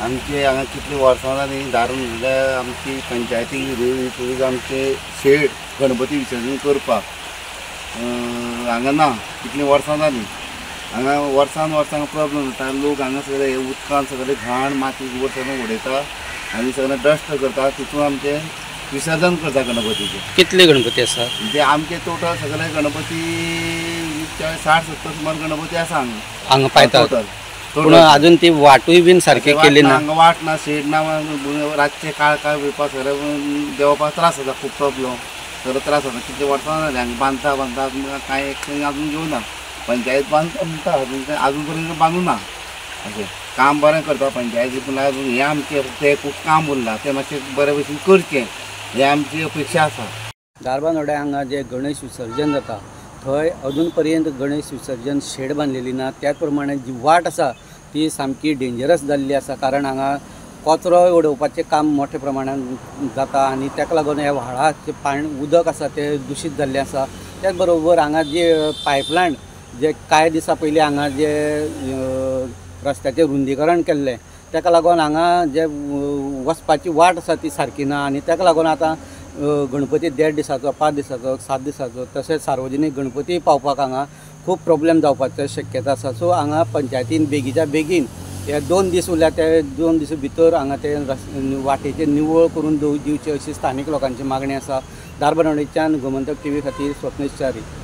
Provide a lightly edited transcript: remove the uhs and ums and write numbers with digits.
आमचे हांगा कितली वर्सां जालीं धारबांदोड्या आमची पंचायती आमचे शेड गणपती विसर्जन करपाक हांगा ना. कितलीं वर्सां जालीं हांगा वर्सान वर्सां प्रोब्लम जाता. लोक हांगा सगळे उदकान सगळे घाण माती गोबर सगळें उडयता आनी सगळें डस्ट करता. तितून आमचें विसर्जन करता गणपतीचें. कितले गणपती आसा ते आमचे टोटल सगळे गणपती 60-70 सुमार गणपती आसा हांगा हांगा पायता. पूण अजून ती वाटूय बीन सारकी केली ना. हांगा वाट ना, शेड ना. रातचे काळ काळ वयपाक सगळें देंवपाक त्रास जाता. खूब प्रोब्लम सगळो त्रास जाता. कितले वर्सां जालीं हांगा बांदता बांदता अजून कांय एक्शन अजून घेवना. पंचायत बांदता म्हणटा अजून कांय अजून पर्यंत बांदूं ना. अशें काम बरें करता पंचायती, पूण अजून हें आमचें तें खूब काम उरलां तें मातशें बरे भशेन करचें हें आमची अपेक्षा आसा. धारबांदोड्या हांगा जे गणेश विसर्जन जाता थंय अजून पर्यंत गणेश विसर्जन शेड बांदलेली ना. त्याच प्रमाणे जी वाट आसा ती सामकी डेंजरस जाल्ली आसा, कारण हांगा कचरो उडोवपाचें काम मोठ्या प्रमाणान जाता आनी ताका लागून ह्या व्हाळाचें पाणी उदक आसा तें दुशीत जाल्लें आसा. त्याच बरोबर हांगा जे पायपलायन जे कांय दिसां पयलीं हांगा जे रस्त्याचें रुंदीकरण केल्लें ताका लागून हांगा जे वचपाची वाट आसा ती सारकी ना आनी ताका लागून आतां गणपती 1.5 दिसाचो, 5 दिसाचो, 7 दिसाचो तशेंच सार्वजनीक गणपती पावपाक हांगा खूब प्रोब्लेम जावपाची शक्यता आसा. सो हांगा पंचायतीन बेगीच्या बेगीन हे 2 दीस उरल्या ते 2 दीस भितर हांगा ते वाटेचेर निवळ करून दिवचे अशी स्थानीक लोकांची मागणी आसा. धारबांदोडेच्यान गोमंतक टीव्ही खातीर स्वप्नेश च्यारी.